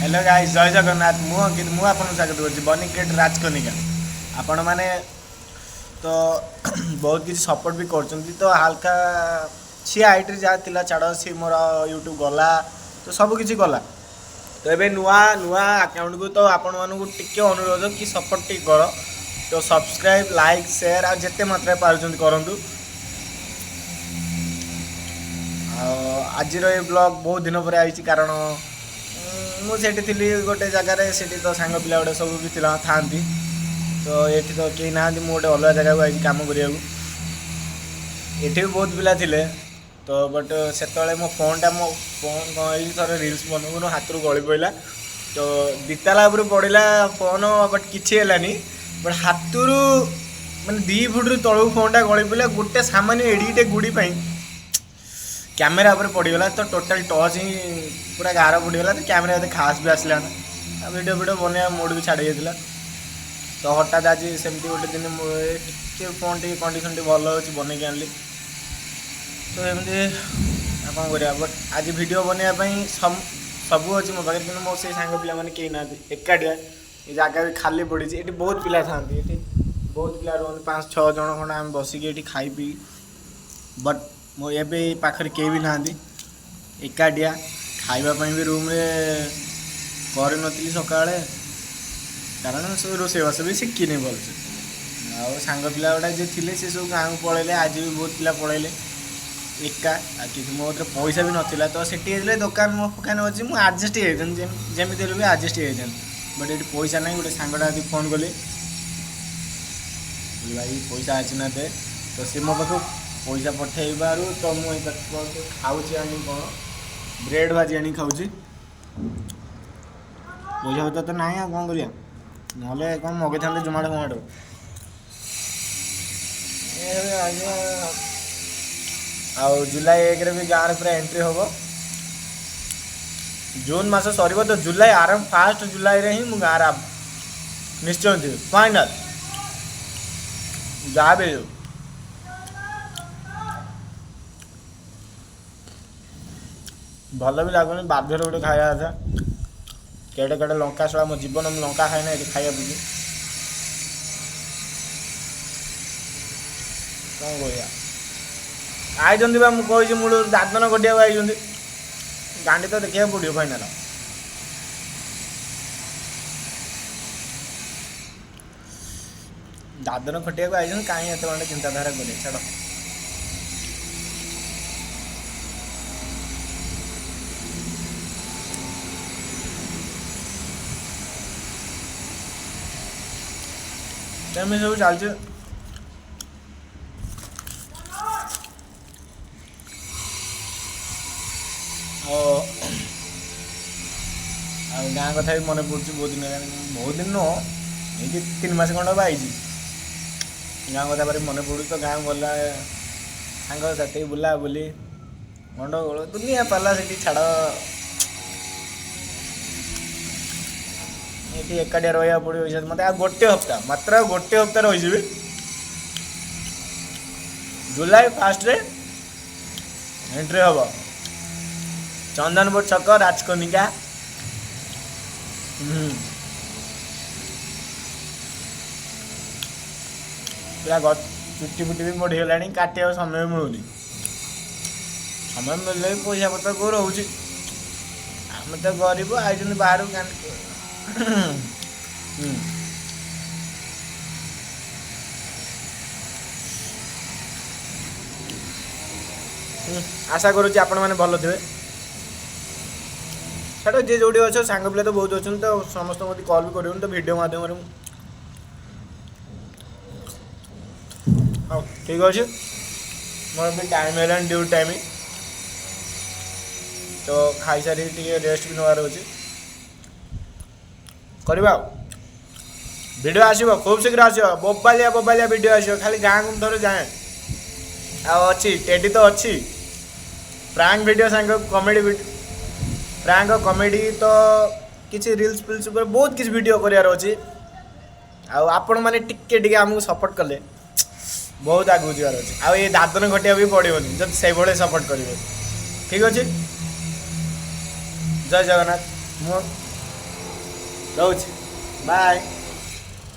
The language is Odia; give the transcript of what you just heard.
ହ୍ୟାଲୋ ଗାଇସ୍, ଜୟ ଜଗନ୍ନାଥ। ମୁଁ ଅଙ୍କିତ, ମୁଁ ଆପଣଙ୍କୁ ସ୍ୱାଗତ କରୁଛି ବନି କ୍ରିଏଟ୍ ରାଜକନିକା। ଆପଣମାନେ ତ ବହୁତ କିଛି ସପୋର୍ଟ ବି କରୁଛନ୍ତି। ତ ହାଲକା ସିଏ ଆଇଡ଼ିରେ ଯାହା ଥିଲା ଛାଡ଼, ସିଏ ମୋର ୟୁଟ୍ୟୁବ୍ ଗଲା ତ ସବୁ କିଛି ଗଲା। ତ ଏବେ ନୂଆ ନୂଆ ଆକାଉଣ୍ଟକୁ ତ ଆପଣମାନଙ୍କୁ ଟିକେ ଅନୁରୋଧ କି ସପୋର୍ଟ ଟିକେ କର। ତ ସବସ୍କ୍ରାଇବ୍, ଲାଇକ୍, ସେୟାର ଆଉ ଯେତେ ମାତ୍ରାରେ ପାରୁଛନ୍ତି କରନ୍ତୁ। ଆଉ ଆଜିର ଏ ବ୍ଲଗ୍ ବହୁତ ଦିନ ପରେ ଆଇଛି, କାରଣ ମୁଁ ସେଠି ଥିଲି ଗୋଟେ ଜାଗାରେ, ସେଠି ତ ସାଙ୍ଗ ପିଲା ଗୁଡ଼ା ସବୁ ବି ଥିଲା ଥାଆନ୍ତି। ତ ଏଠି ତ କେହି ନାହାନ୍ତି, ମୁଁ ଗୋଟେ ଅଲଗା ଜାଗାକୁ ଆଇଛି କାମ କରିବାକୁ। ଏଠି ବି ବହୁତ ପିଲା ଥିଲେ ତ, ବଟ୍ ସେତେବେଳେ ମୋ ଫୋନ୍ଟା, ମୋ ଫୋନ୍ କ'ଣ ହେଇଛି, ଥରେ ରିଲ୍ସ ବନଉ ବନଉ ହାତରୁ ଗଳି ପଡ଼ିଲା। ତ ଦିତାଲା ଉପରୁ ପଡ଼ିଲା ଫୋନ୍, ବଟ୍ କିଛି ହେଲାନି। ବଟ୍ ହାତରୁ ମାନେ 2 ଫୁଟରୁ ତଳକୁ ଫୋନ୍ଟା ଗଳି ପଡ଼ିଲା। ଗୋଟେ ସାମାନ୍ୟ ଏଡ଼ିକିଟେ ଗୁଡ଼ି ପାଇଁ କ୍ୟାମେରା ଉପରେ ପଡ଼ିଗଲା, ତ ଟୋଟାଲ୍ ଟଚ୍ ହିଁ ପୁରା ଗାର ପଡ଼ିଗଲା। ତ କ୍ୟାମେରା ଏତେ ଖାସ୍ ବି ଆସିଲା ନା, ଆଉ ଭିଡ଼ିଓ ଫିଡ଼ିଓ ବନେଇବା ମୁଡ଼ ବି ଛାଡ଼ି ଯାଇଥିଲା। ତ ହଠାତ୍ ଆଜି ସେମିତି ଗୋଟେ ଦିନ ମୁଁ ଟିକେ ଫୋନ୍ ଟିକେ କଣ୍ଡିସନ୍ ଟିକେ ଭଲ ଅଛି, ବନେଇକି ଆଣିଲି। ତ ଏମିତି ଆଉ କ'ଣ କରିବା? ବଟ୍ ଆଜି ଭିଡ଼ିଓ ବନେଇବା ପାଇଁ ସବୁ ଅଛି ମୋ ପାଖରେ, କିନ୍ତୁ ମୋ ସେଇ ସାଙ୍ଗ ପିଲାମାନେ କେହି ନାହାନ୍ତି, ଏକାଟିଆ। ଏ ଜାଗା ବି ଖାଲି ପଡ଼ିଛି। ଏଠି ବହୁତ ପିଲା ଥାଆନ୍ତି, ଏଠି ବହୁତ ପିଲା ରୁହନ୍ତି, 5-6 ଜଣ ଖଣ୍ଡେ ଆମେ ବସିକି ଏଠି ଖାଇ ପିଇ। ବଟ୍ ମୋ ଏବେ ଏଇ ପାଖରେ କେହି ବି ନାହାନ୍ତି, ଏକାଟିଆ। ଖାଇବା ପାଇଁ ବି ରୁମ୍ରେ କରିନଥିଲି ସକାଳେ, କାରଣ ସେ ରୋଷେଇବାସ ବି ଶିଖିନି ଭଲସେ। ଆଉ ସାଙ୍ଗ ପିଲା ଗୁଡ଼ା ଯିଏ ଥିଲେ ସେ ସବୁ ଗାଁକୁ ପଳେଇଲେ। ଆଜି ବି ବହୁତ ପିଲା ପଳେଇଲେ, ଏକା। ଆଉ କିଛି ମୋ କତିରେ ପଇସା ବି ନଥିଲା। ତ ସେଠି ହେଇଥିଲେ ଦୋକାନ ମୋ ଫୋକାନ ଅଛି, ମୁଁ ଆଡ଼ଜଷ୍ଟ ହେଇଯାଇଥାନ୍ତି, ଯେମିତି ହେଲେ ବି ଆଡ଼ଜଷ୍ଟ ହେଇଯାଇଥାନ୍ତି। ବଟ୍ ଏଠି ପଇସା ନାହିଁ। ଗୋଟେ ସାଙ୍ଗଟା ଆଜି ଫୋନ୍ କଲି, କହିଲି ଭାଇ ପଇସା ଅଛି ନା ଦେ। ତ ସେ ମୋ ପାଖକୁ ପଇସା ପଠେଇବାରୁ ତ ମୁଁ ଏଇ ତାକୁ ଖାଉଛି ଆଣି, କ'ଣ ବ୍ରେଡ଼୍ ଭାଜି ଆଣି ଖାଉଛି। ପଇସା ପତ୍ର ତ ନାହିଁ, ଆଉ କ'ଣ କରିବା? ନହେଲେ କ'ଣ ମଗେଇଥାନ୍ତେ ଜୋମାଟୋ ଫୋମାଟୋ। ଆଜ୍ଞା, ଆଉ ଜୁଲାଇ 1ରେ ବି ଗାଁରେ ପୁରା ଏଣ୍ଟ୍ରି ହେବ। ଜୁନ୍ ମାସ ସରିବ ତ ଜୁଲାଇ ଆରମ୍ଭ, ଫାଷ୍ଟ ଜୁଲାଇରେ ହିଁ ମୁଁ ଗାଁରେ ନିଶ୍ଚୟ ଥିବି, ଫାଇନାଲ୍, ଯାହା ବି ହେଇଯାଉ। ଭଲ ବି ଲାଗୁନି, ବାଧ୍ୟରେ ଗୋଟେ ଖାଇବା କଥା। କେଡ଼େ କେଡ଼େ ଲଙ୍କା ଶଳା, ମୋ ଜୀବନ ମୁଁ ଲଙ୍କା ଖାଏନା, ଏଠି ଖାଇବା ପଡୁଛି। କ'ଣ କରିବା? ଆଇଛନ୍ତି ବା, ମୁଁ କହିଛି ମୂଳରୁ ଦାଦନ ଖଟିବାକୁ ଆଇଛନ୍ତି, ଗାଣ୍ଡି ତ ଦେଖିବାକୁ ପଡ଼ିବ ଫାଇନାଲ। ଦାଦନ ଖଟିବାକୁ ଆଇଛନ୍ତି, କାହିଁ ଏତେ ଖଣ୍ଡେ ଚିନ୍ତାଧାରା କରିବେ, ଛାଡ଼। ଏମିତି ସବୁ ଚାଲିଛି। ଆଉ ଆଉ ଗାଁ କଥା ବି ମନେ ପଡ଼ୁଛି। ବହୁତ ଦିନ ହେଲାଣି, ବହୁତ ଦିନ ନୁହଁ, ଏଇ 2-3 ମାସ ଖଣ୍ଡେ ହବ ଆଇଛି। ଗାଁ କଥା ଭାରି ମନେ ପଡ଼ୁଛି। ତ ଗାଁକୁ ଗଲା ସାଙ୍ଗସାଥି ବୁଲାବୁଲି ଗଣ୍ଡଗୋଳ ଦୁନିଆ ପାଲା ସେଠି ଛାଡ଼। ଏଠି ଏକାଟିଆ ରହିବାକୁ ପଡ଼ିବ ମୋତେ ଆଉ ଗୋଟେ ହପ୍ତା, ମାତ୍ର ଆଉ ଗୋଟେ ହପ୍ତା ରହିଯିବି। ଜୁଲାଇ ଫାଷ୍ଟରେ ଏଣ୍ଟ୍ରି ହେବ ଚନ୍ଦନପୁର ଛକ ରାଜକନିକା। ପୁରା ଚୁଟି ଫୁଟି ବି ବଢ଼ିଗଲାଣି, କାଟିବାକୁ ସମୟ ମିଳୁନି। ସମୟ ମିଳିଲେ ବି ପଇସା ପତ୍ର କେଉଁ ରହୁଛି? ଆମେ ତ ଗରିବ, ଆଇଛନ୍ତି ବାହାରକୁ। ହୁଁ ଆଶା କରୁଛି ଆପଣମାନେ ଭଲ ଥିବେ। ଛାଡ଼, ଯିଏ ଯେଉଁଠି ଅଛ, ସାଙ୍ଗ ପିଲା ତ ବହୁତ ଅଛନ୍ତି, ତ ସମସ୍ତଙ୍କୁ କତିକି କଲ୍ ବି କରିବୁନି, ତ ଭିଡ଼ିଓ ମାଧ୍ୟମରେ ମୁଁ। ହଉ, ଠିକ୍ ଅଛି। ମୋର ବି ଟାଇମ୍ ହେଲାଣି, ଡ୍ୟୁଟି ଟାଇମ୍। ତ ଖାଇସାରିକି ଟିକେ ରେଷ୍ଟ ବି ନେବାର ଅଛି। କରିବା ଆଉ ଭିଡ଼ିଓ ଆସିବ, ଖୁବ୍ ଶୀଘ୍ର ଆସିବ। ବୋବାଲିଆ ବୋବାଲିଆ ଭିଡ଼ିଓ ଆସିବ। ଖାଲି ଗାଁକୁ ମୁଁ ଥରେ ଯାଏଁ। ଆଉ ଅଛି ଟେଡି ତ ଅଛି, ପ୍ରାଙ୍କ ଭିଡ଼ିଓ ସାଙ୍ଗ କମେଡ଼ି ଭିଡ଼ିଓ, ପ୍ରାଙ୍କ କମେଡ଼ି, ତ କିଛି ରିଲ୍ସ ଫିଲ୍ସ ଉପରେ ବହୁତ କିଛି ଭିଡ଼ିଓ କରିବାର ଅଛି। ଆଉ ଆପଣମାନେ ଟିକେ ଟିକେ ଆମକୁ ସପୋର୍ଟ କଲେ ବହୁତ ଆଗକୁ ଯିବାର ଅଛି। ଆଉ ଏ ଦାଦନ ଖଟିବାକୁ ବି ପଡ଼ିବନି ଯଦି ସେଇଭଳି ସପୋର୍ଟ କରିବେ। ଠିକ୍ ଅଛି, ଜୟ ଜଗନ୍ନାଥ। ମୁଁ ରହୁଛି, ବାଏ।